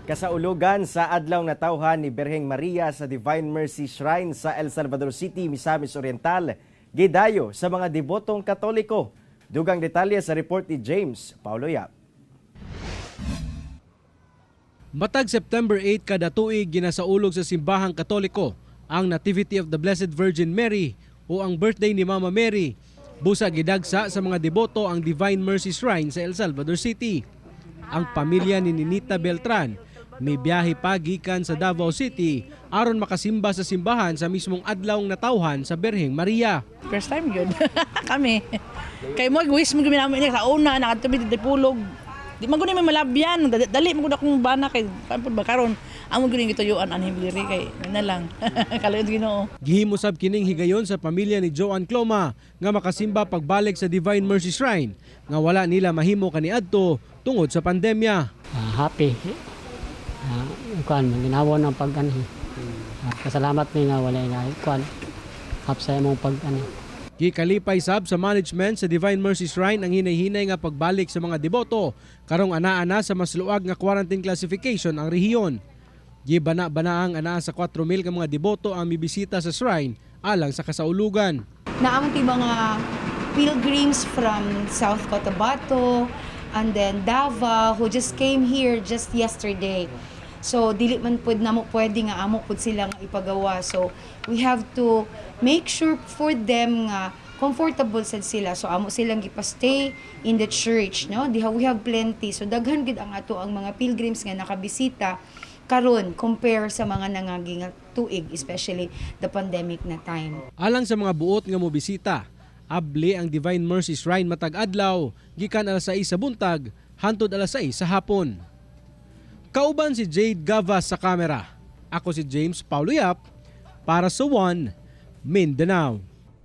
Kasaulugan sa adlaw natawhan ni Birheng Maria sa Divine Mercy Shrine sa El Salvador City, Misamis Oriental, gidayo sa mga debotong Katoliko. Dugang detalye sa report ni James Paulo Yap. Matag September 8 kada tuig, ginasaulog sa simbahang Katoliko ang Nativity of the Blessed Virgin Mary o ang birthday ni Mama Mary. Busa gidagsa sa mga deboto ang Divine Mercy Shrine sa El Salvador City. Ang pamilya ni Ninita Beltran may biyahe pa gikan sa Davao City aron makasimba sa simbahan sa mismong adlawng natawhan sa Birheng Maria. First time yun. Kami. Kay mo, wish mo gami namin sa una, nakatumi di pulog. Di man gud may malabyan, dali, dali man gud akong bana kay pampod ba karon. Amo gud yung gituyuan anhi diri kay na lang. Kaluoy Ginoo. Gihimo sab kining higayon sa pamilya ni Joan Cloma nga makasimba pagbalik sa Divine Mercy Shrine nga wala nila mahimo kaniadto tungod sa pandemya. Happy. Kuan ginhawa ng pag ano. Pasalamat mi nga wala nga kuan hap sa imong pag ano. Gikalipay sab sa management sa Divine Mercy Shrine ang hinay-hinay nga pagbalik sa mga deboto karong anaa-ana sa mas luag nga quarantine classification ang rehiyon. Gibana-bana ang anaa sa 4,000 ka mga deboto ang mibisita sa shrine alang sa kasaulugan. Naa man mga pilgrims from South Cotabato and then Davao who just came here just yesterday. So dili man pud namo pwede nga amo pud sila nga ipagawa. So we have to make sure for them nga comfortable sad sila. So amo silang gipa-stay in the church, no? Diha we have plenty. So daghan gid ang ato ang mga pilgrims nga nakabisita karon compare sa mga nangagi nga tuig, especially the pandemic na time. Alang sa mga buot nga mobisita, abli ang Divine Mercy Shrine matag adlaw gikan alas 6 sa buntag hantod alas 6 sa hapon. Kauban si Jade Gavas sa kamera. Ako si James Paulo Yap para sa One Mindanao.